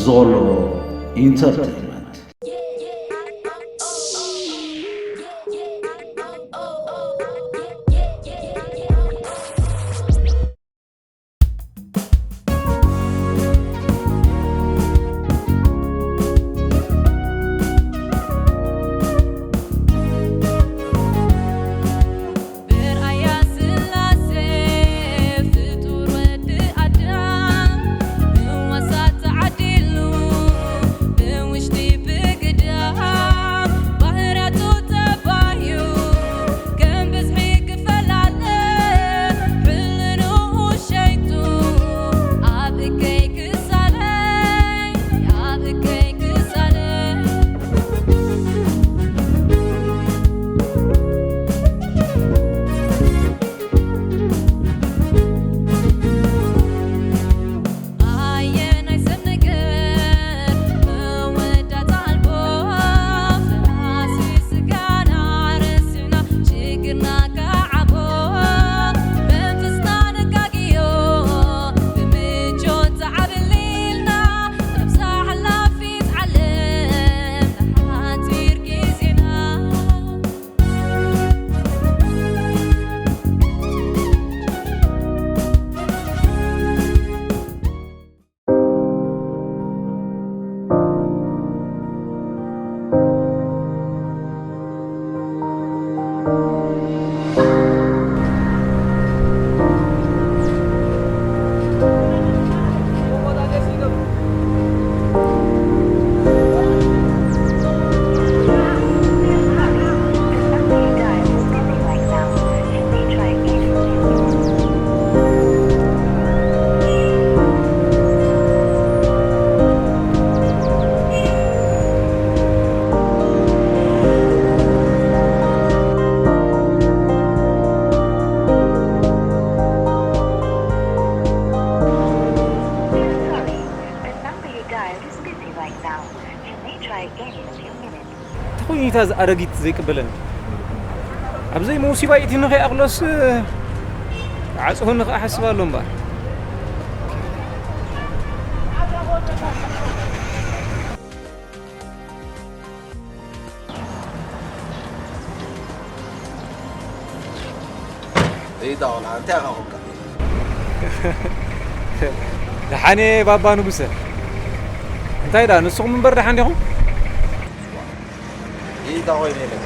ዞሎ ኢንተርቴይንመንት። ብርኣያ ስላሴ ፍጡር ወዲ ኣዳም ምዋሳት ተዓዲሉ ብውሽጢ ብግዳም ባህርያቱ ተባዩ ከም ብዝሒ ክፈላለ ሕልንኡ ሸይጡ ኣብ እከይ ክሳለይ ኣብ እከይ ክሳለይ ኣየናይ ሰብ ነገር መወዳእታ ኣልቦ ፈራሲ ስጋና ረሲዕና ሽግርና ከዓቦ መንፈስና ነጋግዮ ብምቾት ተዓብሊልና ካብዛ ሓላፊት ዓለም ንሓጺር ግዜና ተኾይኑ ኢታ ዝኣረጊት ዘይቅበለኒ ኣብዘይ መውሲባ ኢትኒ ከይኣኽሎስ ዓፅኹኒ ከዓ ሓስብ ኣሎ እምበር እይታ ቆልዓ እንታይ ኢኻ ኮንካ? ደሓን እየ ባባ ንጉሰ። እንታይ ደኣ ንስኹም እምበር ደሓን ዲኹም? እይታ ኮይነ ኢለካ።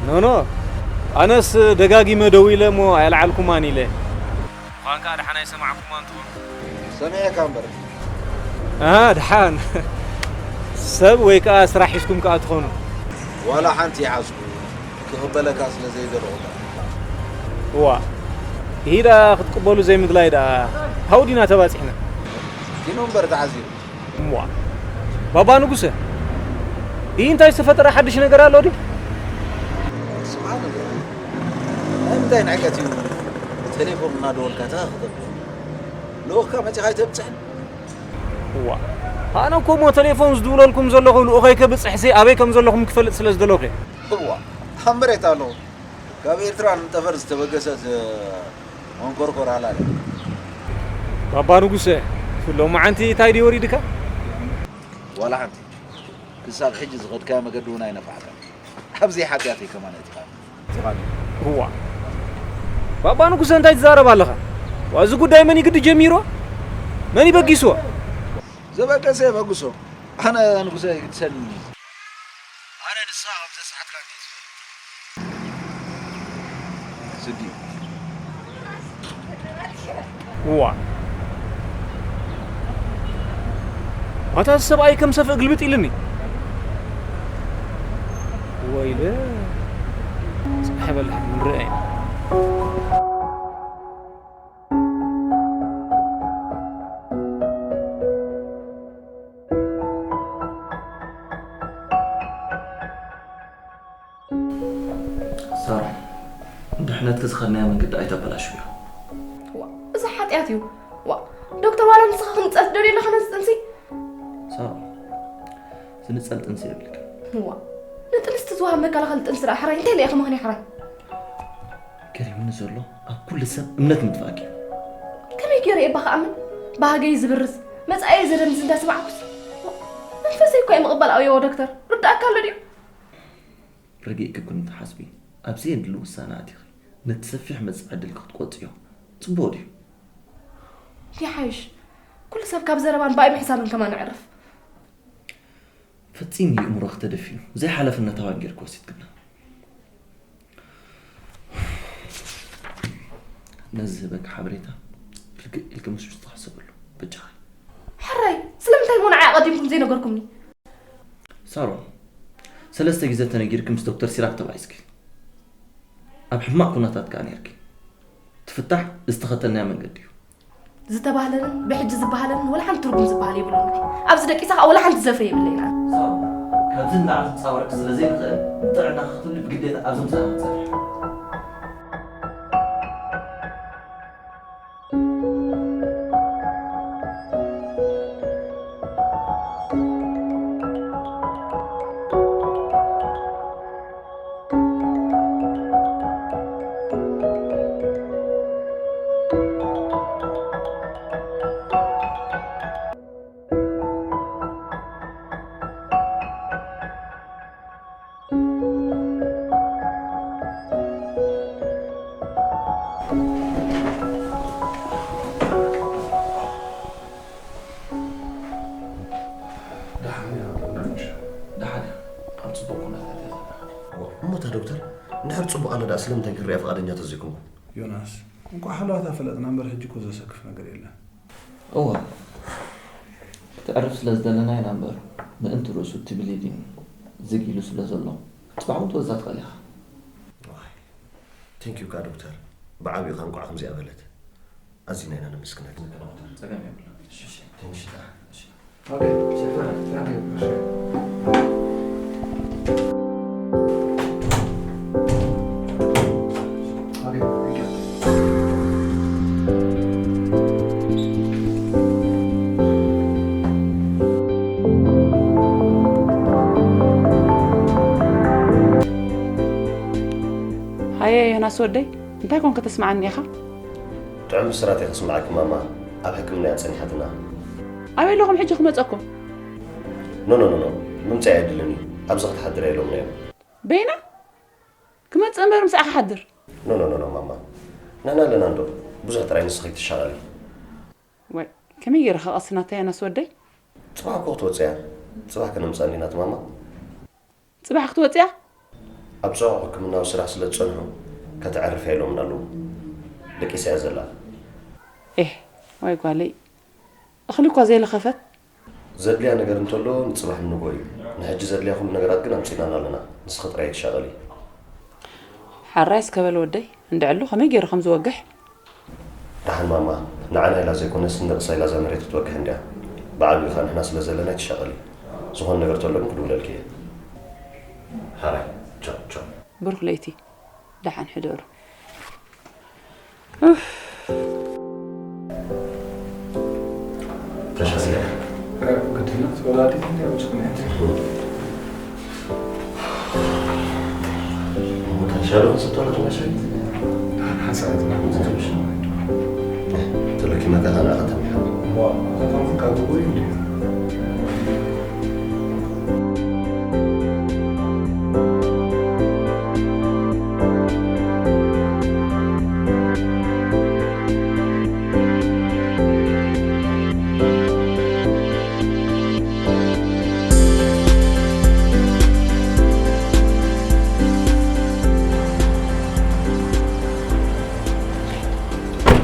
ኖኖ ኣነስ ደጋጊመ ደዊለ እሞ ኣየልዓልኩማን ኢለ። እንኳን ከኣ ደሓን ኣይሰማዕኩማን ትኾኑ። ሰሚዐካ እምበር። ኣሃ ደሓን ሰብ ወይ ከኣ ስራሕ ሒዝኩም ከኣ ትኾኑ። ዋላ ሓንቲ ይሓዝኩ ክቕበለካ ስለ ዘይደለኹ። እዋ ኢሂ ደኣ ክትቅበሉ ዘይምድላይ ደኣ ካብኡ ዲና ተባጺሕና። ኪኖ እምበር ተዓዚቡ። እዋ ባባ ንጉሰ ኢሂ እንታይ ዝተፈጠረ ሓድሽ ነገር ኣሎ ድዩ? ስምዓ ነገር ናይ ምንታይ ንዕቀት እዩ ቴሌፎን እናደወልካ ተኸኽተብ ልኡኽካ መጺኻ ኣይተብጽሕን። እዋ ኣነ እኮ እሞ ቴሌፎን ዝድውለልኩም ዘለኹ ልኡኸይ ከብጽሕሲ ኣበይ ከም ዘለኹም ክፈልጥ ስለ ዝደለኹ እየ። እዋ ኣብ መሬት ኣለኹ። ካብ ኤርትራ ንጠፈር ዝተበገሰት መንኮርኮር ሃላለ። ባባ ንጉሰ ሎማዓንቲ እንታይ ድዩ ወሪድካ? ዋላ ሓንቲ ክሳብ ሕጂ ዝኸድካዮ መገዲ እውን ኣይነፋዕካን። ኣብ ዘይሓጢኣተይ ከማን ኣእቲኻኒ። ኣእቲኻኒ። እዋ ባባ ንጉሰ እንታይ ትዛረብ ኣለኻ? ዋ እዚ ጉዳይ መን እዩ ግዲ ጀሚርዎ? መን እዩ በጊስዎ? ዘበገሰ የበግሶ። ኣነ ንጉሰ ይግድሰኒ። ኣነ ንስኻ ከም ዘስሓትካኒ እየ ዝፈልጥ። ስዲ። እዋ ዋታ እዚ ሰብኣይ ከም ሰፍእ ግልብጥ ኢልኒ። ወይለ ጽባሕ በል ንርአ ኢና። ሳራ፣ ድሕነትኪ ዝኸድናዮ መንገዲ ኣይተበላሽውዮ። ዋ፣ እዚ ሓጢኣት እዩ። ዋ፣ ዶክተር ዋላ ንስኻ ክንጸል ትደልዮ ኣለኻ ነዚ ጥንሲ? ሳራ፣ ዝንጸል ጥንሲ የብልክን። ዋ፣ ንጥንስቲ ዝወሃብ መከላኸሊ ጥንሲ ደኣ ሕራይ እንታይ ኢለ እየ ክመኽንያ ሕራይ? ገሪሙኒ ዘሎ ኣብ ኩሉ ሰብ እምነት ምጥፋእኪ እዩ። ከመይ ገይረ እየ እባ ክኣምን? ባህገይ ዝብርዝ፣ መጻኢ ዘደምዝ እንዳሰማዕኩስ መንፈሰይ እኮ እዩ ምቕባል ኣብዮ ዶክተር። ርዳእካ ኣሎ ድዩ? ረጊእኪ ኩኒ ትሓስቢ። ኣብዚ የድሊ ውሳነ ኣቲኺ ነቲ ሰፊሕ መጻኢ ዕድልኪ ክትቆጽዮ ጽቡቕ ድዩ? ይሓይሽ። ኩሉ ሰብ ካብ ዘረባን ብኣይ ምሕሳብን ከማን ኣዕርፍ። ፈጺሙ የእምሮኺ ተደፊኑ፣ ዘይሓላፍነታውያን ጌርኪ ወሲድክና። ነዚ ዝህበኪ ሓበሬታ ርግእ ኢልኪ ምስ ውሽጥኺ ሕሰብሉ፣ በጃኺ። ሕራይ፣ ስለምንታይ እሞ ንዓይ ኣቐዲምኩም ዘይነገርኩምኒ? ሳሮን፣ ሰለስተ ግዜ ተነጊርኪ ምስ ዶክተር ሲራክ ተባኢስኪ። ኣብ ሕማቕ ኩነታት ከኣ ኔርኪ። እቲ ፍታሕ ዝተኸተልናዮ መንገዲ እዩ። ዝተባህለንን ብሕጂ ዝበሃለንን ወላ ሓንቲ ትርጉም ዝበሃል የብሉን። ኣብዚ ደቂሳ ከኣ ወላ ሓንቲ ዘፍረ የብለይና። ሳሮን፣ ካብዚ ንላዕሊ ክጻወረኪ ስለ ዘይንኽእል፣ ጥዕናኺ ክትብሊ ብግዴታ ኣብዚ ምሳና ክትጸንሒ። ደሓን እያ፣ ደሓን እያ። ኣብ ጽቡቕ ኩነታት እያ ዘላ። እሞ እታ ዶክተር፣ እንድሕር ጽቡቕ ኣላ ደኣ ስለምንታይ ክርእያ ፍቓደኛ ተዘይኮንኩም? ዮናስ፣ እንቋዕ ሃለዋታ ፈለጥና እምበር፣ ሕጂ እኮ ዘሰክፍ ነገር የለን። እወ፣ ክተዕርፍ ስለ ዝደለና ኢና እምበር፣ ምእንቲ ርእሱ እቲ ብሊዲንግ ዝግ ኢሉ ስለ ዘሎ፣ ጽባሕ እውን ትወዛ ትኽእል ኢኻ። ዋይ፣ ቴንክ ዩ እካ ዶክተር፣ ብዓቢኡ እካ እንቋዕ ከምዚኣ በለት። ኣዚና ኢና ነመስግነካ። ጸገም የብሉን። እሺ፣ እሺ፣ ቴንክ ዩ። እሺ። ኦኬ፣ ቴንክ ዩ። እሺ። ኦኬ፣ ቴንክ ዩ። ሃየ ዮናስ ወደይ፣ እንታይ ኮንካ ተስምዓኒ ኢኻ? ጥዑም ብስራት እየ ከስምዓኪ ማማ፣ ኣብ ሕክምና እያ ጸኒሓትና። ኣበይ ኣለኹም ሕጂ ክመጸኩም? ኖ፣ ኖ፣ ኖ፣ ኖ፣ ምምጻእ ኣየድልን እዩ። ኣብዚ ክትሓድር እየ ኢሎምና እዮም። በይና? ክመጽእ እምበር ምሳኣ ክሓድር? ኖ፣ ኖ፣ ኖ፣ ኖ፣ ማማ። ንሕና ኣለና እንዶ። ብዙሕ ጥራይ ንስኺ ክትሻቐሊ። ወይ፣ ከመይ ገይረ ክቐሲ ናተይ ኣነስ ወደይ? ጽባሕ እኮ ክትወጽእ እያ። ጽባሕ ከነምጽኣ እንዲና እቲ ማማ። ጽባሕ ክትወጽእ እያ? ኣብ ጽዑቕ ሕክምናዊ ስራሕ ስለ ዝጸንሑ ከተዕርፍ እያ ኢሎምና ኣለዉ። ደቂሳ እያ ዘላ። ኤህ፣ ወይ ጓለይ። እኽሊ እኳ ዘይለኸፈት። ዘድልያ ነገር እንተሎ ንጽባሕ ንንጎ እዩ። ንሕጂ ዘድልያ ኩሉ ነገራት ግን ኣምጺእናላ ኣለና። ንስኺ ጥራይ ትሻቐሊ። ሓራይ እስከ በል ወደይ፣ እንድዕሉ ከመይ ገይሩ ከም ዝወግሕ። ደሓን ማማ፣ ንዓና ኢላ ዘይኮነስ ንደቅሳ ኢላ እዛ መሬት ክትወግሕ እንድያ። ብዓቢኡ ኸኣ ንሕና ስለ ዘለና ኣይትሻቐሊ። ዝኾነ ነገር ተሎ ግን ክድውለልኪ እየ። ሓራይ፣ ቻው፣ ቻው። ብሩኽ ለይቲ፣ ደሓን ሕደሩ። ኡፍ። ተሻለ። እ፣ ግድነት ወላዲት እንድያ ውጭ ኩነት። እሞ ተሻለ ስትወለድ መሸት? ሓንሳእ ትናንት ትንሽ። ተለኪ መጣ ካና ከተምሓ። ዋ፣ ከተምሓ ካብኡ እንድያ።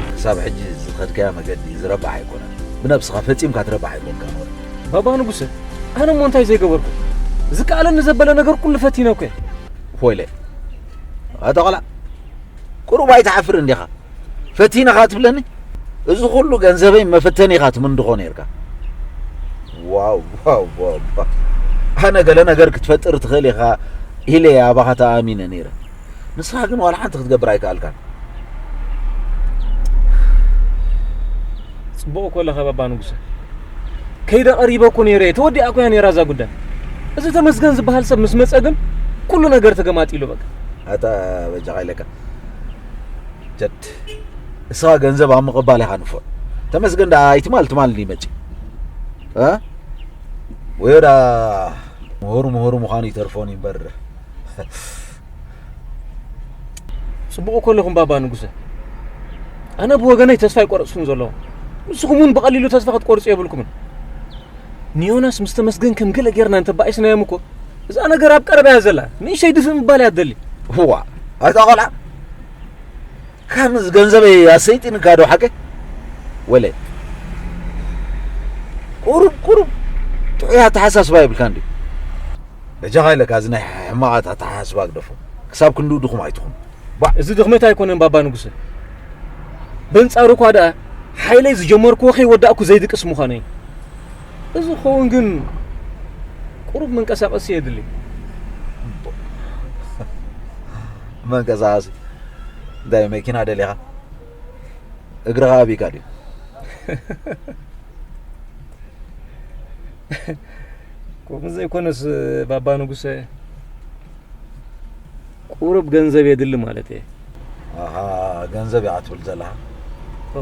ክሳብ ሕጂ ዝኸድካያ መገዲ ዝረባሕ ኣይኮነን። ብነብስኻ ፈጺምካ ትረባሕ ኣይኮንካን ወረ። ባባ ንጉሰ፣ ኣነ እሞ እንታይ ዘይገበርኩ? ዝከኣለኒ ዘበለ ነገር ኩሉ ፈቲነ እኮ እየ። ፎይለ፣ ኣታ ቆልዓ፣ ቁሩብ ኣይትሓፍርን ዲኻ? ፈቲነ ኸኣ ትብለኒ? እዚ ኩሉ ገንዘበይ መፈተኒ ኢኻ ትምንድኾ ኔርካ። ዋው፣ ዋው፣ ዋው፣ ዋው። ኣነ ገለ ነገር ክትፈጥር ትኽእል ኢኻ ኢለ እየ ኣባኻ ተኣሚነ ኔረ። ንስኻ ግን ዋላ ሓንቲ ክትገብር ኣይከኣልካን። ጽቡቕ እኮ ኣለኻ ባባ ንጉሰ። ከይደ ቀሪበ እኮ ነይረ እየ። ተወዲኣ እኮ እያ ነይራ እዛ ጉዳይ። እዚ ተመስገን ዝበሃል ሰብ ምስ መጸ ግን ኩሉ ነገር ተገማጢሉ በቃ። ኣታ በጃኻ ኢለካ። ጀድ፣ ንስኻ ገንዘብ ኣብ ምቕባል ኢኻ ንፉዕ። ተመስገን ደኣ ኣይትማል ትማል እንድዩ መጺኡ። እ? ወዮ ዳ ምሁር ምሁር ምዃኑ ይተርፎን እምበር። ጽቡቕ እኮ ኣለኹም ባባ ንጉሰ። ኣነ ብወገነይ ተስፋ ኣይቆረጽኩን ዘለኹ። ንስኹም እውን ብቐሊሉ ተስፋ ክትቆርጹ የብልኩምን። ንዮናስ ምስ ተመስገን ከም ገለ ጌርና እንተባኢስናዮም እኮ እዛ ነገር ኣብ ቀረባ እያ ዘላ። ንእሽተይ ድፍእ ምባል እያ ትደሊ። እዋ፣ ኣታ ቆልዓ፣ ካብ ምስ ገንዘበይ ኣሰይጢንካ ዶ ሓቂ? ወለ ቁሩብ ቁሩብ ጥዑይ ኣተሓሳስባ የብልካ እንዲ። በጃኻ ኢለካ እዚ ናይ ሕማቓት ኣተሓሳስባ ግደፎ። ክሳብ ክንድኡ ድኹም ኣይትኹን። ባዕ! እዚ ድኽመት ኣይኮነን ባባ ንጉሰ። በንጻሩ እኳ ደኣ ሓይለይ ዝጀመርክዎ ከይወዳእኩ ዘይድቅስ ምዃነይ። እዚ ክኸውን ግን ቁሩብ መንቀሳቐሲ የድሊ። መንቀሳቐሲ እንታይ መኪና ደሊኻ? እግርኻ ኣቢካ ድዩ? ከምኡ ዘይኮነስ ባባ ንጉሰ ቁሩብ ገንዘብ የድሊ ማለት እየ። ኣሃ፣ ገንዘብ ኢኻ ትብል ዘለኻ? ኦ፣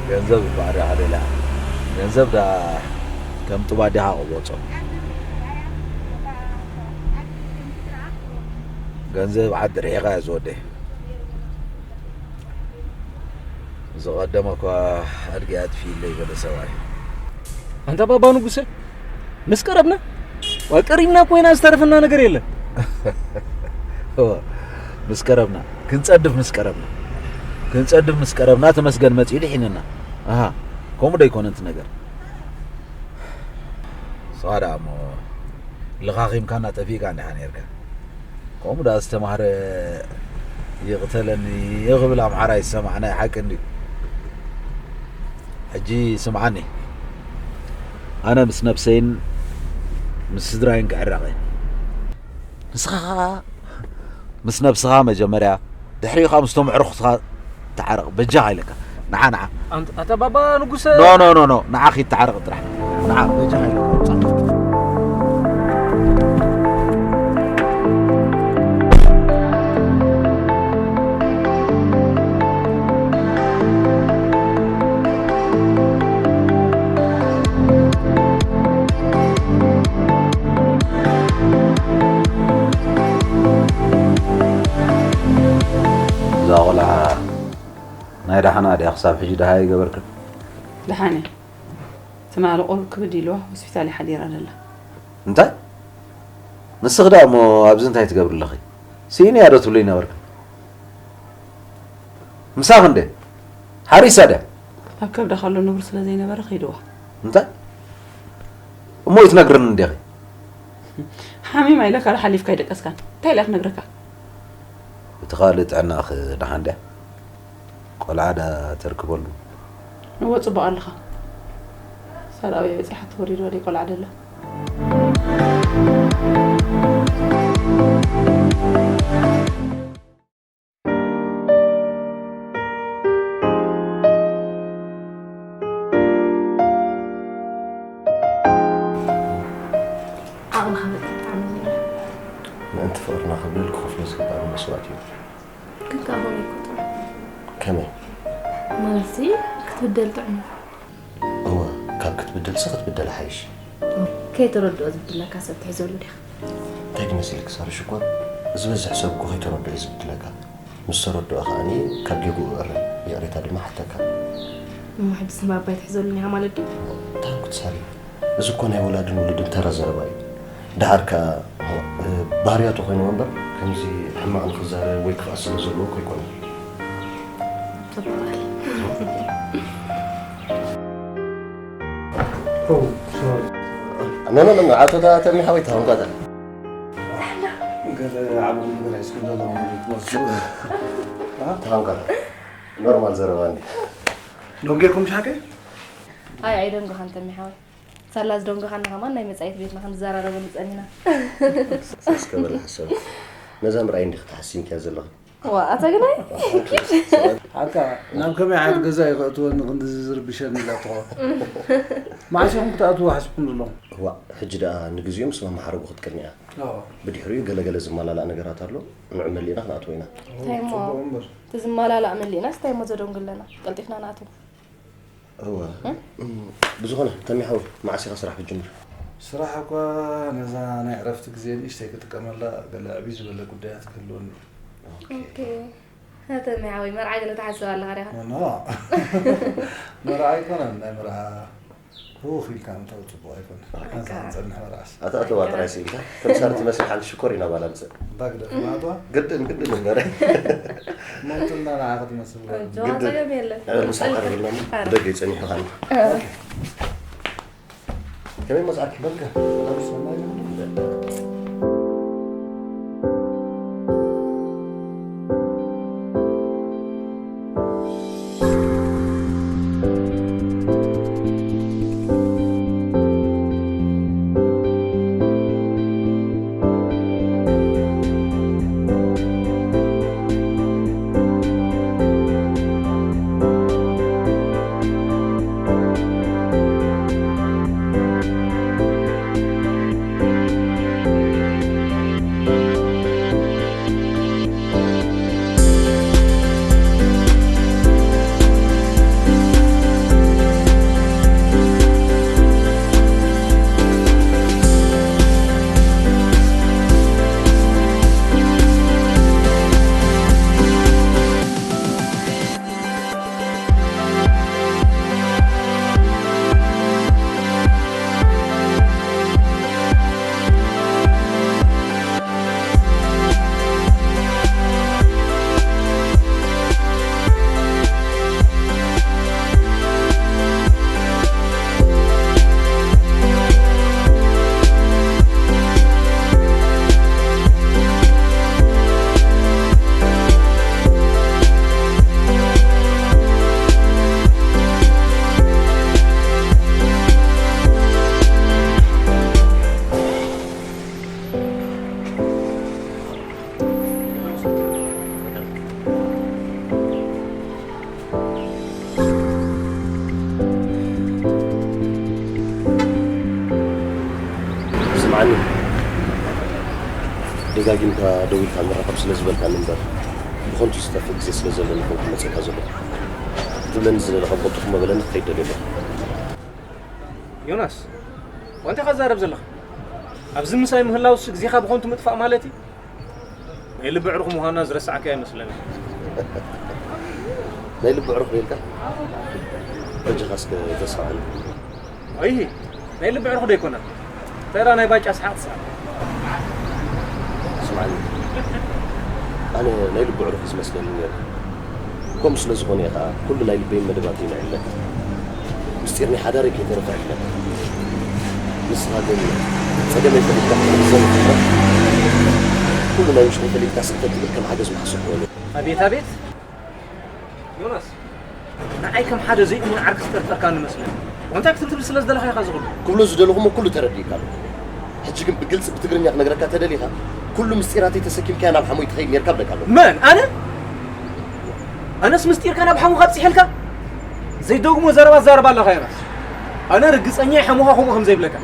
ገንዘብ እኳ ዲኻ ደልያ? ገንዘብ ደኣ ከም ጡብ ኣዴኻ ቅቦጾ። ገንዘብ ዓዲ ርሒቓ እያ ዝወደይ። ዝቐደመ እኳ ኣድጊ ኣጥፊእለይ በለ ሰብኣይ። ኣንታ ባባ ንጉሰ፣ ምስ ቀረብና ዋ፣ ቀሪብና እኮ ኢና፣ ዝተረፈና ነገር የለን። እወ፣ ምስ ቀረብና ክንጸድፍ፣ ምስ ቀረብና ክንጸድፍ፣ ምስ ቀረብና ተመስገን መጺኡ ድሒንና። ኣሃ፣ ከምኡ ዶ ኣይኮነን እቲ ነገር? ንስኻ ደኣ እሞ ልኻኺምካና ጠፊእካ እንዲኻ ነይርካ። ከምኡ ደኣ ዝተማህረ ይቕተለኒ ክብል ኣምሓራይ ዝሰማዕናዮ ሓቂ እንድዩ። ሕጂ ስምዓኒ፣ ኣነ ምስ ነብሰይን ምስ ስድራይን ክዕረቕ እየ። ንስኻ ኸኣ ምስ ነብስኻ መጀመርያ፣ ድሕሪኡ ኸኣ ምስቶም ኣዕሩኽትኻ ተዓረቕ። በጃኻ ኢለካ። ንዓ፣ ንዓ። ኣንት-፣ ኣታ ባባ ንጉሰ። ኖ፣ ኖ፣ ኖ፣ ኖ። ንዓ ኺድ ተዓረቕ ጥራሕ። ንዓ፣ በጃኻ ኢለካ። ውጻእ። እዛ ቖልዓ ናይ ደሓና ድያ? ክሳብ ሕጂ ደሃ ኣይገበርክን? ደሓን እያ። ትማሊ ቁሩብ ክብድ ኢልዋ ሆስፒታል እያ ሓዲራ ዘላ። እንታይ? ንስኺ ደኣ እሞ ኣብዚ እንታይ ትገብሪ ኣለኺ? ስኢነያ ዶ ትብሊ ነበርክን? ምሳኺ እንደ ሓሪሳ ድያ? ኣብ ከብዳ ከሎ ንቡር ስለ ዘይነበረ ከይድዋ። እንታይ? እሞ ይትነግርኒ እንዲኺ? ሓሚማ ኢለ ካልእ ሓሊፍካ ኣይደቀስካን። እንታይ ኢላ ትነግረካ? እቲ ካልእ ጥዕናኺ ደሓን ድያ? ቆልዓ ዳ ተርክበሉ? እወ፣ ጽቡቕ ኣለኻ። ሳልኣዊ በጺሓቶ ወሪድዋ ደይ ቆልዓ ደላ። ዓቕምኻ መጠን ተኣመን ነይረ። ምእንቲ ፍቕርና ክብል ክኸፍሎ ዝግባእኒ መስዋእቲ እዩ። ግን ከኣ ኾነ ኣይኮጥዑ። ከመይ? ማለትሲ ክትብደል ጥዑም እዩ። እወ፣ ካብ ክትብደልሲ ክትብደል ሓይሽ። ከይተረድኦ ዝብድለካ ሰብ ትሕዘሉ ዲኻ? እንታይ ድመሲልክ ሳሪ ሽኮር? ዝበዝሕ ሰብ እኮ ከይተረድኦ እዩ ዝብድለካ። ምስ ተረድኦ ከኣኒ ካብ ጌግኡ እርም፣ ይቕሬታ ድማ ሓተካ። እሞ ሕጅስ ንባባይ ትሕዘሉኒ ኢኻ ማለት ድዩ? እንታይ ኮንኩ ሳሪ? እዚ እኮ ናይ ወላድን ውሉድን ተራ ዘረባ እዩ። ደሓር ከኣ እሞ፣ እ፣ ባህርያቱ ኮይንዎ እምበር ከምዚ ሕማቕ ንኽዛረብ ወይ ክፍኣት ስለ ዘለዎ እኮ ኣይኮነን። ጽቡቕ። ኦ፣ ሶሪ። ኖ፣ ኖ፣ ኖ፣ ኖ፣ ኣቶ ዳ-፣ ተሚ ሓወይ ተሃንቋታ። ገለ ዓቢ ነገር ኣይስኩም ዘለኹም ትመስሉ። አ? ተሃንቋታ። ኖርማል ዘረባ እንዲ። ደንጌርኩም ሓቂ? ኣይ፣ ኣይደንጎኻን ተሚ ሓወይ። ሳላ ዝደንጎኻና ከማን ናይ መጻኢት ቤትና ክንዘራረበሉ ጸኒና። እስከ በል ሓሰብ። ነዛ ምርኣይ እንዲኺ ትሓስይን ከያ ዘለኺ። ዋ፣ ኣታ ግናይ። ሓቃ፣ ናብ ከመይ ዓይነት ገዛ እዩ ከእትወኒ ክንድዚ ዝርብሸኒ ኢላ ትኾን? መዓስ ኢኹም ክትኣትዉ ሓሲብኩም ዘለኹም? እዋእ፣ ሕጂ ደኣ ንግዜኡ ምስ መመሓረጉ ክትቅንያ። ኣዎ። ብድሕሪኡ ገለገለ ዝመላላእ ነገራት ኣሎ፣ ንዑ መሊእና ክንኣትዎ ኢና። እንታይ እሞ? ጽቡቕ እምበር። እቲ ዝመላላእ መሊእናስ እንታይ እሞ ዘደንጉ ኣለና? ቀልጢፍና ንኣትዎ። እወ። እም፣ ብዝኾነ፣ ተሜ ሓወይ፣ መዓስ ኢኻ ስራሕ ክትጅምር? ስራሕ እኳ ነዛ ናይ ዕረፍቲ ግዜ ንእሽተይ ክጥቀመላ፣ ገለ ዕብይ ዝበለ ጉዳያት ክህልወኒ። ኦኬ። ኦኬ። ተሜ ሓወይ፣ መርዓ ገለ ትሓስብ ኣለኻ ዲኻ? ኖ። መርዓ ኣይኮነን፣ ናይ መርዓ ህውኽ ኢልካ ምእታው ጽቡቕ ኣይኮነን። ኣካ። ከምዚ ክንጸንሕ መርዓስ። ኣታ ኣተዋ ጥራይ ስኢንካ፣ ከም ሳር ትመስል ሓንቲ ሽኮር ኢና ባላ ምጽእ። እባ ግደፍ ማእተዋ። ግድን፣ ግድን እምበር። ሞንቱልና ንዓኻ ትመስል። ጆዋ ግድን። ጸገም የለን። ኣረ፣ ምሳሕ ቀርብልና እሞ፣ ኣረ። ደገ ጸኒሑ ኻን። ኣረ። ከመይ መጻእኪ? በልካ። ሰላም ሰናይ። ስምዓኒ፣ ደጋጊምካ ደዊልካ ንራኸብ ስለ ዝበልካኒ እምበር፣ ብኸንቱ ዝጠፍእ ግዜ ስለ ዘለኒ ኮንኩ መጺእካ ዘለኹ። ክትብለኒ ዝደለኻ ብቕልጡፍ እሞ በለኒ፣ ክኸይድ ደልየ ኣለኹ። ዮናስ፣ ዋንታ ኢኻ ትዛረብ ዘለኻ? ኣብዚ ምሳይ ምህላውስ ግዜኻ ብኸንቱ ምጥፋእ ማለት እዩ? ናይ ልቢ ዕሩኽ ምዃንና ዝረሳዕካዮ ይመስለኒ። ናይ ልቢ ዕሩኽ ዶ ኢልካ? በጃኻ እስከ ተስማዓኒ። ኣይሂ፣ ናይ ልቢ ዕሩኽ ዶ ኣይኮነን? ተራ ናይ ባጫ ሰሓቕ ትስሓቕ። ስምዓኒ፣ ኣነ ናይ ልቢ ዕሩኽ እዩ ዝመስለኒ ነይሩ። ከምኡ ስለ ዝኾነ እየ ኸኣ ኩሉ ናይ ልበይን መደባተይን እዕልለካ። ምስጢር ናይ ሓዳረይ ከይተረፈ እዕልለካ። ንስኻ ግን ጸገመይ ፈሊጥካ ክትሕግዘኒ ከለኻ፣ ኩሉ ናይ ውሽጠይ ፈሊጥካ ስቕ ተትብል ከም ሓገዝ ምሓሰብኩዎ ነይሩ። ኣቤት፣ ኣቤት! ዮናስ፣ ንዓይ ከም ሓደ ዘይእሙን ዓርኪ ዝጠርጠርካኒ መስለኒ። እንታይ ክትብል ትብል ስለ ዝደለኻ ኢኻ እዚ ኩሉ? ክብሎ ዝደለኹ እሞ ኩሉ ተረዲእካ ኣለኹ። ሕጂ ግን ብግልጺ ብትግርኛ ክነግረካ ተደሊኻ፣ ኩሉ ምስጢራተይ ተሰኪምካዮ ናብ ሓሞይ ትኸይድ ኔርካ እብለካ ኣለኹ። መን? ኣነ? ኣነስ ምስጢርካ ናብ ሓሙኻ ኣብጺሐልካ? ዘይደግሞ ዘረባ ትዛረብ ኣለኻ ዮናስ። ኣነ ርግጸኛ እየ ሓሙኻ ከምኡ ከም ዘይብለካ።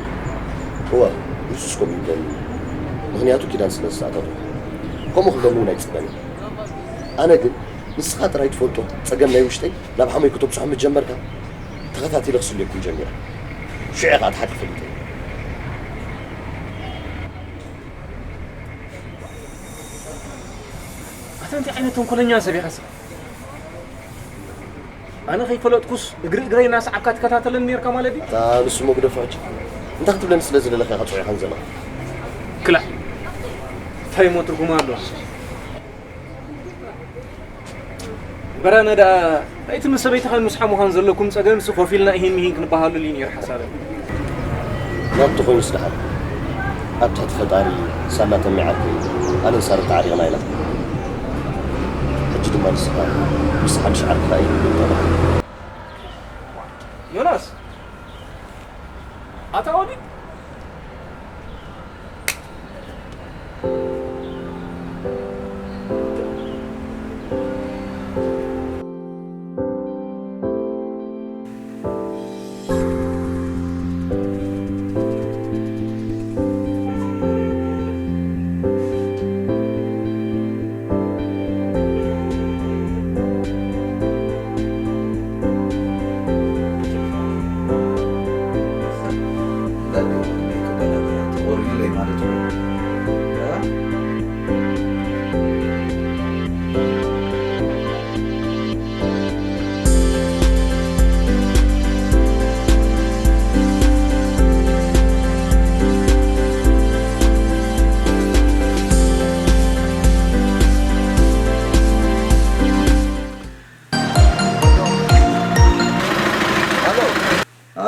እወ፣ የሱስ ከምኡ ይብለኒ። ምኽንያቱ ኪዳን ስለ ዝተኣታተኹ። ከምኡ ክብለኒ እውን ኣይጽበን እየ። ኣነ ግን ንስኻ ጥራይ ትፈልጦ ጸገም ናይ ውሽጠይ ናብ ሓሞይ ከተብጽሖ ምስ ጀመርካ፣ ተኸታቲለ ክስልየኩም ጀሚረ። ሽዑ ኸኣ እቲ ሓቂ ፈሊጠ። ኣታ እንታይ ዓይነት ተንኮለኛ ሰብ ኢኻ? ኣነ ከይፈለጥኩስ እግሪ እግረይ እናሰዓብካ ትከታተለኒ ነርካ ማለት ድዩ? ኣታ ንሱ እሞ ግደፎ ሕጂ። እንታይ ክትብለኒ ስለ ዝደለኻ ኢኻ ጽዒኻኒ ዘለኻ? ክላእ። እንታይ እሞ ትርጉም ኣለዎ? በራነ ደኣ፣ ናይቲ ምስ ሰበይትኻን ምስ ሓሙኻን ዘለኩም ጸገምሲ ኮፍ ኢልና ኢሂን ሚሂን ክንበሃለሉ እዩ ነይሩ ሓሳበይ። ናቱ ኮይኑስ ደሓን፣ ኣብ ትሕቲ ፈጣሪ ሳላ ተሜ ዓርከይ ኣነን ሳርን ተዓሪቕና ኢና። ሕጂ ድማ ንስኻ ምስ ሓድሽ ዓርክኻ እዩ። ዮናስ፣ ኣታ ወዲ፣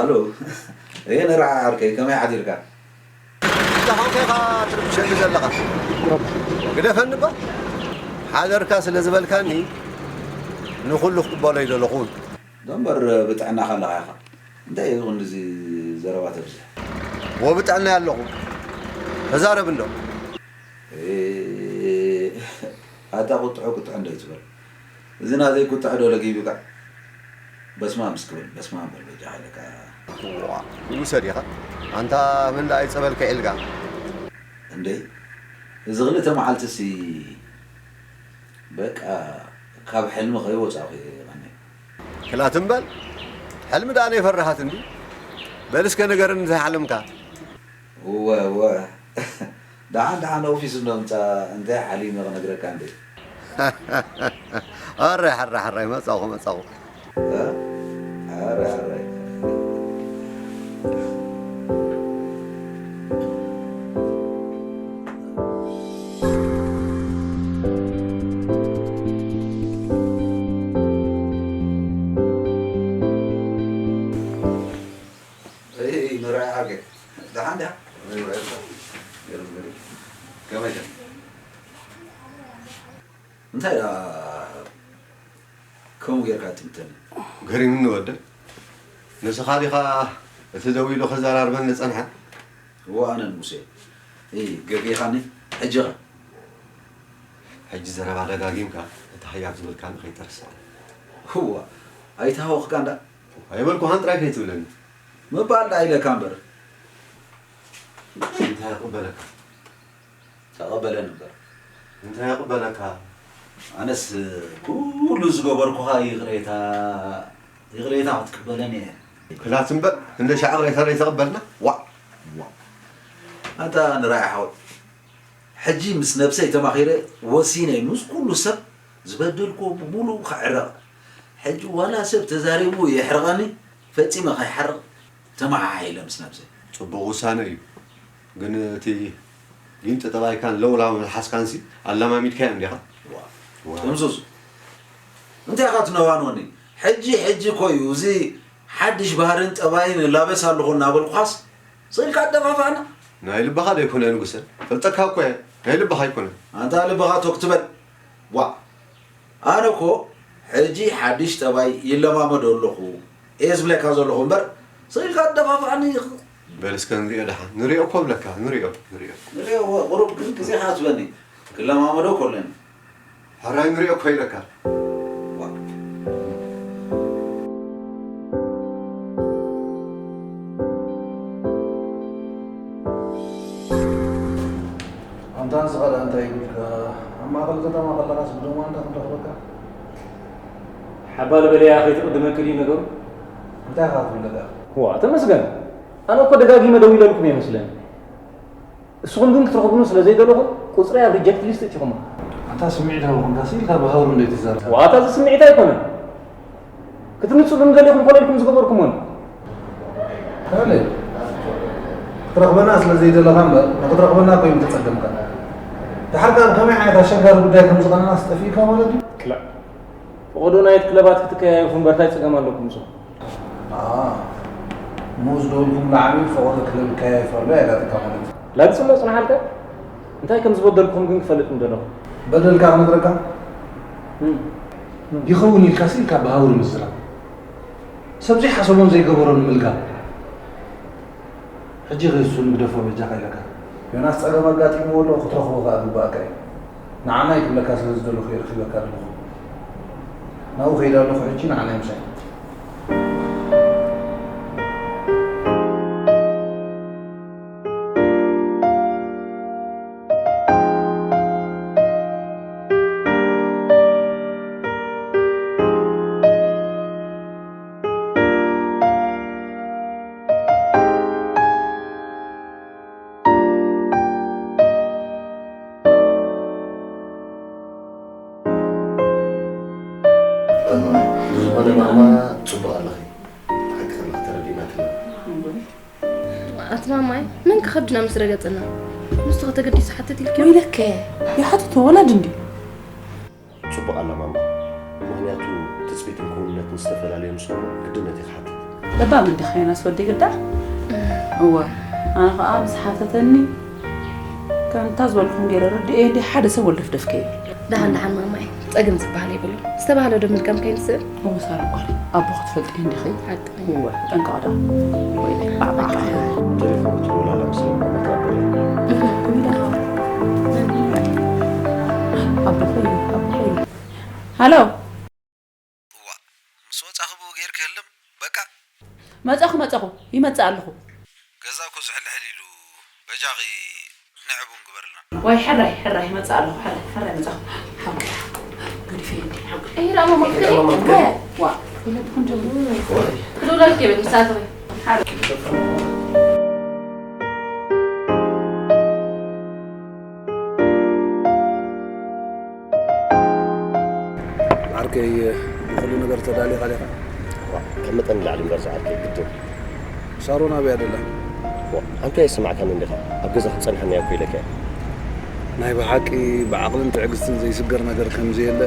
ሄሎ፣ እየ ንርዓ ዓርከይ፣ ከመይ ሓዲርካ? እንተ ኾንካ ኢኻ ትርብሸኒ ዘለኻ። ግደፈኒ እባ። ሓደርካ ስለ ዝበልካኒ ንኹሉ ክቕበሎ ኣይደለኹን። ዶ እምበር ብጥዕናኻ ኣለኻ ኢኻ። እንታይ እዩ ክንድዚ ዘረባ ተብዝሕ? ወብጥዕና ኣለኹ። ተዛረብ እንዶ። ኤ፣ ኣታ ቁጥዑ ቁጥዑ እንዶ ይትበል። እዚ ናተይ ቁጥዑ ዶ ለጊቡካ? በስማም እስኪ በል፣ በስማም በል በጃኻ ኢለካ። ዋ፣ ውሰድ ኢኻ። ኣንታ መን ደኣ ይጸበልካ ኢልካ? እንዴ፣ እዚ ክልተ መዓልትሲ በቃ ካብ ሕልሚ ከይወጻኹ እየ ቀንየ። ክላት እምበል፣ ሕልሚ ደኣ ነይፈራሃት እንዲ። በል እስከ ንገረኒ እንታይ ሓለምካ? እወ፣ እወ። ደሓን፣ ደሓን ኦፊስ እንዶ ምጻእ፣ እንታይ ሓሊመ ክነግረካ እንዴ? ሕራይ፣ ሕራይ፣ ሕራይ፣ መጻኹ፣ መጻኹ። እ? ሕራይ፣ ሕራይ። እይ፣ እይ፣ ንርኣይ ዓርከይ። ደሓን ዲኻ? ከመይ ከ? እንታይ ደኣ ከምኡ ጌርካ ትምተኒ? ገሪሙኒ ወደይ። ንስኻ ዲኻ እቲ ደዊሉ ክዘራርበኒ ዝጸንሐ? እወ፣ ኣነ ንጉሴ። እይ፣ ገጊኻኒ። ሕጂ ኸ? ሕጂ ዘረባ ደጋጊምካ፣ እቲ ሃያብ ዝበልካኒ ከይተርስዓኒ። እዋ፣ ኣይተሃወኽካን ደኣ? ኣይበልኩኻን ጥራይ ከይትብለኒ። ምባል ደኣ ኢለካ እምበር። እንታይ ይቕበለካ? ተቐበለኒ እምበር። እንታይ ይቕበለካ? ኣነስ ኩሉ ዝገበርኩኻ ይቕሬታ፣ ይቕሬታ ክትቅበለኒ እየ። ክላት እምበር፣ እንደ ሻዕ ይቕሬታ ዘይተቐበልና? ዋእ! ዋእ! ኣንታ ንራኢ ሓወይ፣ ሕጂ ምስ ነብሰይ ተማኺረ ወሲነ ምስ ኩሉ ሰብ ዝበደልኩዎ ብምሉኡ ክዕረቕ። ሕጂ ዋላ ሰብ ተዛሪቡ የሕርቐኒ፣ ፈጺመ ከይሓርቕ ተመዓዓይለ ምስ ነብሰይ። ጽቡቕ ውሳነ እዩ። ግን እቲ ጊንጢ ጠባይካን ለውላው መልሓስካንሲ ኣለማሚድካዮም ዲኻ? ዋ፣ ዋ። ጥምዙዝ፣ እንታይ ኢኻ ትነዋንወኒ? ሕጂ፣ ሕጂ እኮ እዩ እዚ ሓድሽ ባህርን ጠባይን እላበስ ኣለኹ እናበልኩኻስ፣ ስቕ ኢልካ ኣደፋፍኣና። ናይ ልብኻ ዶ ኣይኮነ ንጉሰ? ፈልጠካ እኮ እየ። ናይ ልብኻ ኣይኮነ። ኣንታ ልብኻ ቶክ ትበል። ዋ፣ ኣነ እኮ ሕጂ ሓድሽ ጠባይ ይለማመዶ ኣለኹ እየ ዝብለካ ዘለኹ እምበር፣ ስቕ ኢልካ ኣደፋፍኣኒ። በል እስከ ንሪኦ ደሓን። ንሪኦ እኮ እብለካ። ንሪኦ፣ ንሪኦ። ንሪኦ፣ ቁሩብ ግን ግዜኻ ትበኒ። ክለማመዶ ከሎኒ። ሕራይ ንሪኦ እኮ ኢለካ። ዋ። ኣንታ ንስኻ ደኣ እንታይ ይብልካ? ኣብ ማእከል ከተማ ከለኻስ ብደም ዋንታ ክንረኽበካ? ሓባል በለያ ከይትቕድመኪ ድዩ ነገሩ? እንታይ ኢኻ ትብለካ? ዋ፣ ተመስገን። ኣነ እኮ ደጋጊመ ደዊለልኩም እየ መስለኒ። ንስኹም ግን ክትረኽቡኒ ስለ ዘይደለኹም፣ ቁጽረይ ኣብ ሪጀክት ሊስት እቲኹሞ። ኣንታ ስምዒታዊ ኮንካሲ ኢልካ ብሃውሩ እንዶ ኣይትዛረብ። ዋታ እዚ ስምዒት ኣይኮነን። ክትምጹ ግን ደሊኹም ኮነ ኢልኩም ዝገበርኩሞን። ካልእ ክትረኽበና ስለ ዘይደለኻ እምበር፣ ንኽትረኽበና እኮ እዩ ምተጸገምካ። ደሓር ከኣ ብኸመይ ዓይነት ኣሸጋሪ ጉዳይ ከም ዝቐነናስ ጠፊእካ ማለት እዩ? ክላእ። ፈቐዶ ናይት ክለባት ክትከያየፉ እምበር ታይ ጸገም ኣለኩም ንስኹም? ኣኣ፣ እሞ ዝደወልኩምሉ ዓሚል ፈቐዶ ክለብ ይከያየፍ ኣሎ ኣይላትካ ማለት እዩ። ላግጽ እሞ ጽንሓልካ? እንታይ ከም ዝበደልኩኹም ግን ክፈልጥ ምደለኹ። በደልካ ክነግረካ? እም። ይኸውን ኢልካሲ ኢልካ ብሃውሪ ምዝራብ። ሰብ ዘይሓሰቦን ዘይገበሮን ምልጋብ። ሕጂ ኸይሱ ንግደፎ በጃኻ ኢለካ። ዮናስ ጸገም ኣጋጢምዎ ኣሎ፣ ክትረኽቦ ከኣ ግባእካ እዩ። ንዓና ኣይክብለካ ስለ ዝደለኹ እየ ረኺበካ ኣለኹ። ናብኡ ከይደ ኣለኹ ሕጂ ንዓና ይምሳይ። ብዝኾነ ማማ ጽቡቕ ኣለኺ። ሓቂ ከለኺ ተረዲእናኪ ኣለና። ኣቲ ማማይ፣ መን ከ ከብድና ምስ ረገጸና? ንሱ ከተገዲሱ ሓተት ኢልኪ? ወይለከ፣ ይሓትቶ ወላድ እንዲ። ጽቡቕ ኣላ ማማ። ምኽንያቱ ትጽቢትን ክውንነትን ዝተፈላለዩ ምስ ኾኑ ግድነት እዩ ክሓትት። ለባም እንዲኻ ዮናስ ወዲ ግዳ። እወ፣ ኣነ ኸኣ ምስ ሓተተኒ ከምታ ዝበልኩም ገይረ ረድኤ እንዲ ሓደ ሰብ ወልደፍደፍከ እዩ። ደሓን ደሓን ማማይ፣ ጸገም ዝበሃል የብሉን። ዝተባህለ ዶ ምልቀም ከይንስእ? እወ ሳራ ጓል፣ ኣቦ ክትፈልጢ እንዲኺ? ሓቂ። እወ፣ ጠንቀቕ ደኣ። ወይ ባዕባዕ። ቴሌፎን ክትደውል ኣላ መሰለኝ፣ መጣ። እህ፣ እህ። ኣቦ ኾይ፣ ኣቦ ኾይ። ሃሎ። እዋ፣ ምስ ወጻኺ ብኡ ጌርኪ ህልም፣ በቃ። መጻኹ፣ መጻኹ፣ ይመጽእ ኣለኹ። ገዛ እኮ ዝሕልሕል ኢሉ፣ በጃኺ ንዕቡን ግበርልና። ዋይ፣ ሕራይ፣ ሕራይ፣ ይመጽእ ኣለኹ፣ ሕራይ፣ ሕራይ፣ መጻኹ። ሓው፣ ገዲፈ እንዲ፣ ሓው። እይ፣ ራሞ፣ መክተሪ። ዋ፣ ዋ። ክደውለልኪ እየ፣ በል፣ ምስ ኣተወ። ሓው። ዓርከይ፣ ንኹሉ ነገር ተዳሊኻ ዲኻ? ዋ፣ ካብ መጠን ንላዕሊ እምበር ዝዓርከይ፣ ግድን። ሳሮን ኣበይ ኣደላ? ዋ፣ ኣንታ ኣይሰማዕካንን ዲኻ? ኣብ ገዛ ክትጸንሓኒ እያ እኮ ኢለካ እየ። ናይ ብሓቂ ብዓቕልን ትዕግስትን ዘይስገር ነገር ከም ዘየለ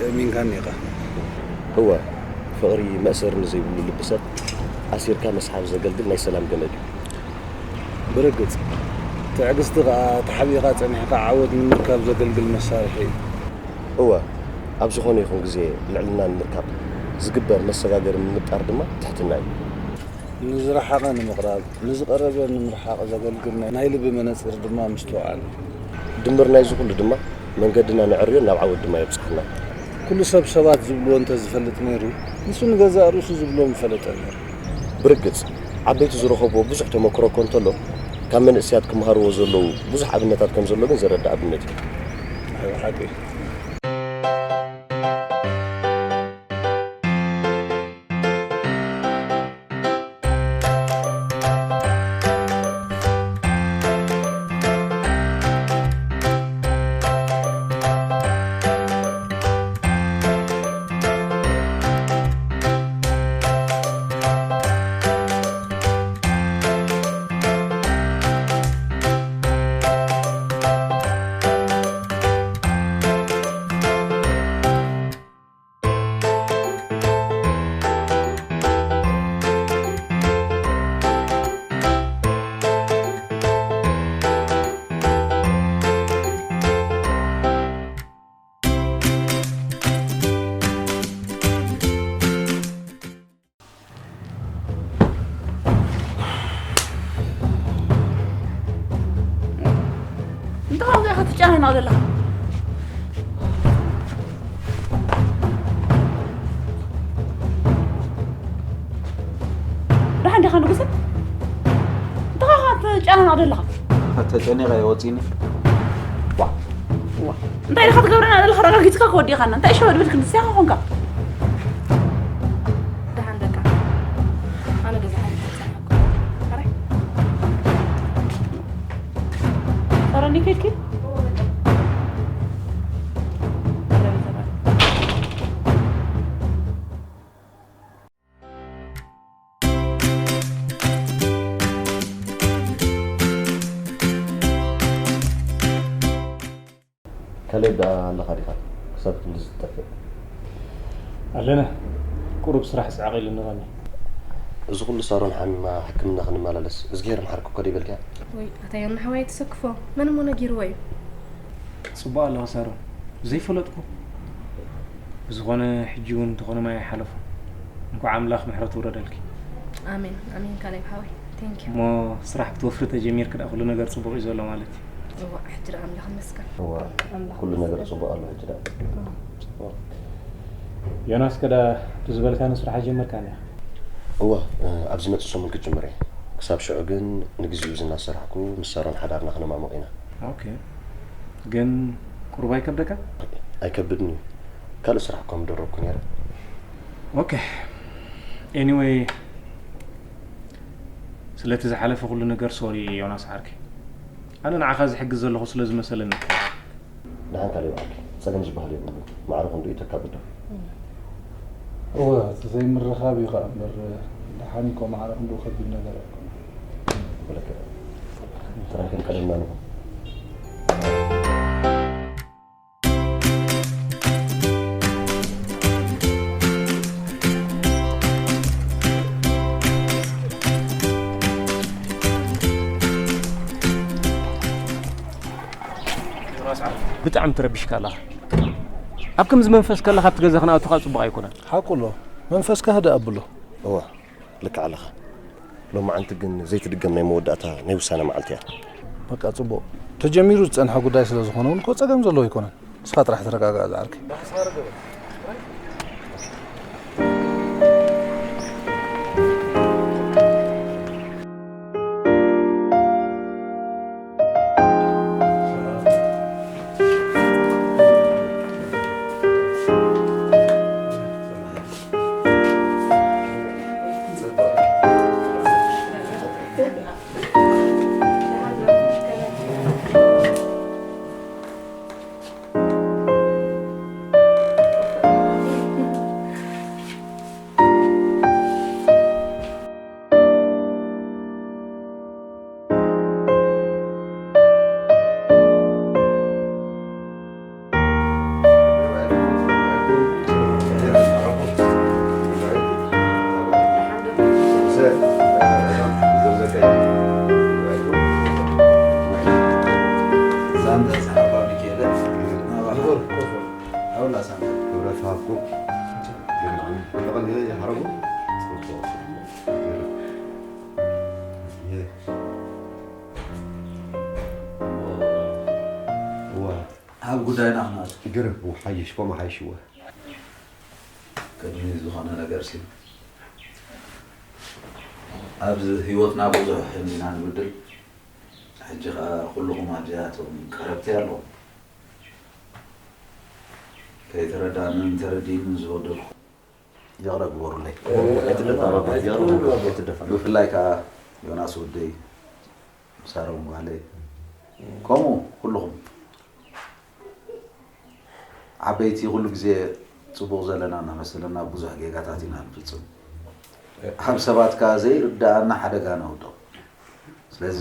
የእሚንካኒ ኢኻ። እወ፣ ፍቕሪ መእሰሪ ንዘይብሉ ልቢ ሰብ ኣሲርካ መስሓብ ዘገልግል ናይ ሰላም ገመድ እዩ። ብርግጽ፣ ትዕግስቲ ኸኣ ተሓቢእካ ጸኒሕካ ዓወት ንምርካብ ዘገልግል መሳርሒ እዩ። እወ፣ ኣብ ዝኾነ ይኹን ግዜ ልዕልና ንምርካብ ዝግበር መሰጋገሪ ንምፍጣር ድማ ትሕትና እዩ። ንዝረሓቐ ንምቕራብ፣ ንዝቐረበ ንምርሓቕ ዘገልግል ናይ፣ ናይ ልቢ መነጽር ድማ ምስትውዓል እዩ። ድምር ናይዚ ኩሉ ድማ መንገድና ነዕርዮን ናብ ዓወት ድማ የብጽሓና። ኩሉ ሰብ ሰባት ዝብልዎ እንተዝፈልጥ ነይሩ፣ ንሱ ንገዛእ ርእሱ ዝብሎ ምፈለጠ ነይሩ። ብርግጽ፣ ዓበይቲ ዝረኸብዎ ብዙሕ ተመክሮ እኮ እንተሎ፣ ካብ መንእሰያት ክመሃርዎ ዘለዉ ብዙሕ ኣብነታት ከም ዘሎ ግን ዘረድእ ኣብነት እዩ። ኣይ፣ ሓቂ። እንታይ ኢኻ ትጨናነቕ ዘለኻ? ደሓን ዲኻ ንጉሰ? እንታይ ኢኻ ትጨናነቕ ዘለኻ? ተጨኒቐ እየ ወፂኒ። ዋ፣ ዋ። እንታይ ኢኻ ትገብረና ዘለኻ? ረጋጊጽካ ክወዲእኻና። እንታይ ሸወድብድ ክንድስያኻ ኾንካ? ደሓን በቃ። ኣነ ገዛ ሓሊፈ ክጸንሐኩም። ሕራይ። ፈረኒ ከድኪ? ካሌብ ደኣ ኣለኻ ዲኻ? ክሳብ ክንድዚ ትጠፍእ? ኣለና። ቁሩብ ስራሕ ጽዕቕ ኢሉኒ ቐኒ። እዚ ኩሉ ሳሮን ሓሚማ ሕክምና ክንመላለስ፣ እዝግሄር መሓርኪ እኮ ደይበልክያ? ወይ፣ ኣታ ዮና ሓወይ ኣይትሰክፎ። መን እሞ ነጊርዎ እዩ? ጽቡቕ ኣለኹ ሳሮን። ዘይፈለጥኩ። ብዝኾነ፣ ሕጂ እውን እንተኾነ ማይ ኣይሓለፎ። እንኳዕ ኣምላኽ ምሕረቱ ውረደልኪ። ኣሜን፣ ኣሜን ካሌብ ሓወይ። Thank you። እሞ ስራሕ ክትወፍሪ ተጀሚርኪ ደኣ ኩሉ ነገር ጽቡቕ እዩ ዘሎ ማለት እዩ። እዋ፣ ሕጂ ደኣ ኣምላኽ ይመስገን። እዋ፣ ኣምላኽ ኩሉ ነገር ይመስገን። ጽቡቕ ኣሎ ሕጂ ደኣ። እዋ። ጽቡቕ። ዮናስ ከ ደኣ ብዝበልካኒ ስራሕ ኣይጀመርካን ኢኻ? እዋ፣ እ፣ ኣብ ዝመጽእ ሰሙን ክጅምር እየ። ክሳብ ሽዑ ግን ንግዜኡ እዚ እናሰራሕኩ ምስ ሳሮን ሓዳርና ክነማሙቕ ኢና። ኦኬ። ግን ቁሩብ ኣይከብደካ? ኣይከብድን እዩ። ካልእ ስራሕ እኳ ምደረብኩ ነይረ። ኦኬ። ኤኒወይ፣ ስለቲ ዝሓለፈ ኩሉ ነገር ሶሪ ዮናስ ዓርከይ። ኣነ ንዓኻ ዝሕግዝ ዘለኹ ስለ ዝመሰለኒ። ደሓን ካሌብ ዓርከይ፣ ጸገም ዝበሃል የብሉን። ማዕረ ክንድኡ እዩ ተካብዶ። እወ፣ እቲ ዘይምርኻብ እዩ ኸኣ እምበር፣ ደሓን እኮ ማዕረ ክንድኡ ከቢድ ነገር ኣይኮነን። ወለከ፣ ጥራይ ከም ቀደምና ንኹን። ብጣዕሚ ትረቢሽካ ኣለኻ። ኣብ ከምዚ መንፈስ ከለኻ ኣብቲ ገዛ ክንኣቱ ከዓ ጽቡቕ ኣይኮነን። ሓቁ ኣሎ። መንፈስካ ህድእ ኣብሎ። እዋ፣ ልክዕ ኣለኻ። ሎማዓንቲ ግን ዘይትድገም ናይ መወዳእታ ናይ ውሳነ መዓልቲ እያ። በቃ ጽቡቕ። ተጀሚሩ ዝጸንሐ ጉዳይ ስለ ዝኾነ እውን እኮ ጸገም ዘለዎ ኣይኮነን። ንስኻ ጥራሕ ተረጋጋእ ዝዓርከይ። ኣብ ጉዳይና ክንኣቱ። ግርም፣ ሓይሽ፣ ኮማ ሓይሽዎ። ቅድሚ ዝኾነ ነገር ሲ፣ ኣብዚ ህይወትና ብዙሕ ህሊና ንብድል። ሕጂ ኸኣ ኩልኹም ኣብዚኣቶም ቀረብቲ ኣለኹም። ከይተረዳእንን ተረዲእንን ዝበደልኩ ይቕረ ግበሩለይ። ኣይትደፋ ባባ፣ ይቕረ ግበሩለይ፣ ኣይትደፋ። ብፍላይ ከኣ ዮናስ ወደይ፣ ሳሮን ጓለይ፣ ከምኡ ኩልኹም ዓበይቲ ኩሉ ግዜ ጽቡቕ ዘለና እናመሰለና ብዙሕ ጌጋታት ኢና ንፍጽም። ኣብ ሰባት ከኣ ዘይርድኣና ሓደጋ ነውድቕ። ስለዚ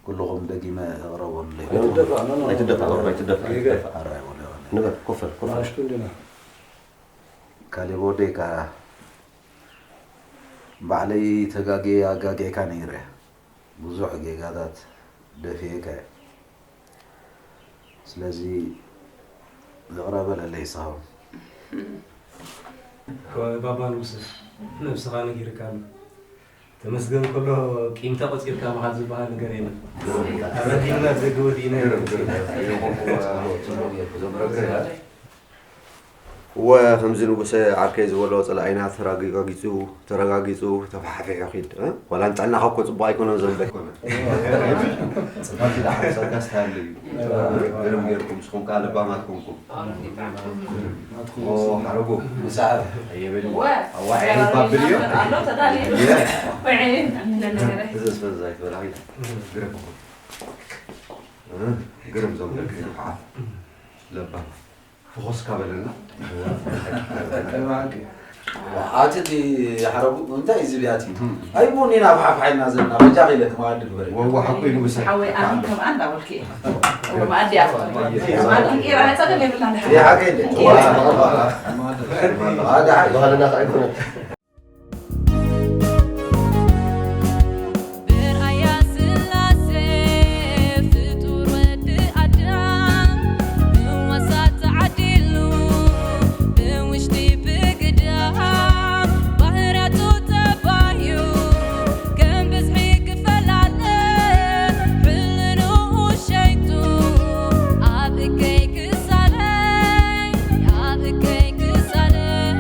ኩልኹም ደጊመ ይቕረ በሉለይ። ኣይትደፋ፣ ኣይትደፋ፣ ኣይትደፋ። ኣራይ በሉ ዮኒ። ንበር፣ ኮፍ በል፣ ኮፍ በል። ካሌብ ወደይ ከኣ ባዕለይ ተጋግየ ኣጋጊዕካ ነይረ። ብዙሕ ጌጋታት ደፊኤካ እየ። ስለዚ ይቕረ በለለይ ንስኻ እውን። ባባ ንጉሰ፣ ነብስኻ ነጊርካ ኣሎ። ተመስገን ከሎ ቂም ተቖጺርካ ምኻድ ዝበሃል ነገር የለን። ኣረዲእና ደገ ወዲእና ኢና። እወ፣ ከምዚ ንጉሰ ዓርከይ ዝበሎ፣ ጸላኢና ተራጊጋጊጹ፣ ተረጋጊጹ፣ ተፋሓፊሑ ኪድ፣ እ? ዋላ ንጥዕናኻ እኮ ጽቡቕ ኣይኮነን ዘንበ ኣይኮነን። ጽቡቕ ደኣ ሓሳብካ ስታይል እዩ። ግርም ጌርኩም፣ ንስኹም ከኣ ለባማት ኮንኩም። ኦ፣ ሓረጉ። ምሳሕ። ኣየበል። ወ-፣ ኣዋዒ ባብል እዩ። ኣሎ ተዳልዩ። የ-፣ ወዒ። እዚ ስፈዛ ይትበላ ኪድ። ግርም። እ፣ ግርም ዘንበ ኪድ። ለባም። ፍኹስ ካበለና። ኣቲ እቲ ሓረጉ እንታይ እዩ ዝብል ኣቲ? ኣይቡኒ ናብ ሓፍ ሓይልና ዘለና በጃ ኺለ ክማዕድ ግበረ። ወዋ ሓቁ እዩ ንጉሰ። ሓወይ ኣነ ከም ኣንዳ ወልኪ። ወማዕድ ኣፍቅር። ማዕድ ቂራ ጸገም የብላን። ይሓቀ እንደ። ኣዳ ሓይ። ባህልና ኣይኮነን። ብርኣያ ስላሴ ፍጡር ወዲ ኣዳም ምዋሳእ ተዓዲሉ ብውሽጢ ብግዳም ባህርያቱ ተባዩ ከም ብዝሒ ክፈላለ ሕልንኡ ሸይጡ ኣብ እከይ ክሳለይ ኣብ እከይ ክሳለይ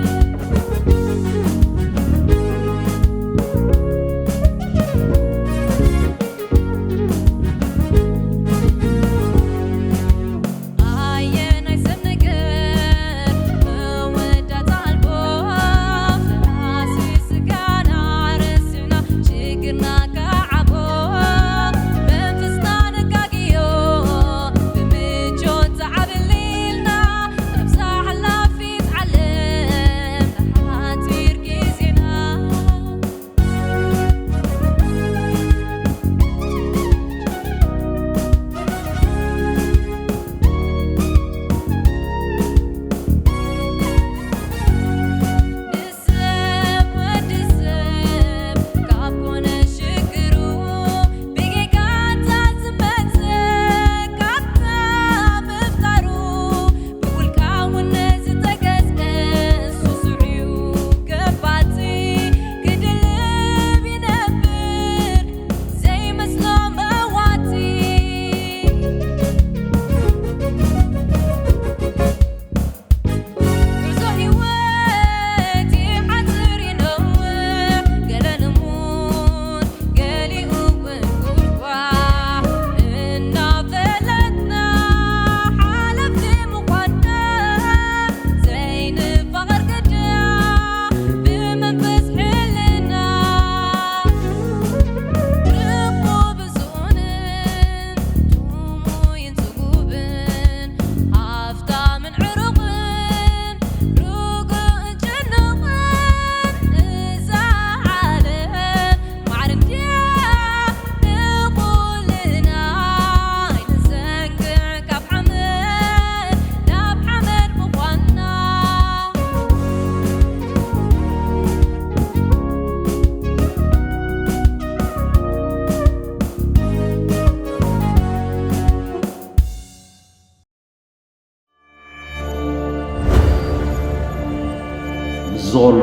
ዞሎ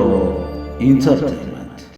ኢንተርቴይንመንት።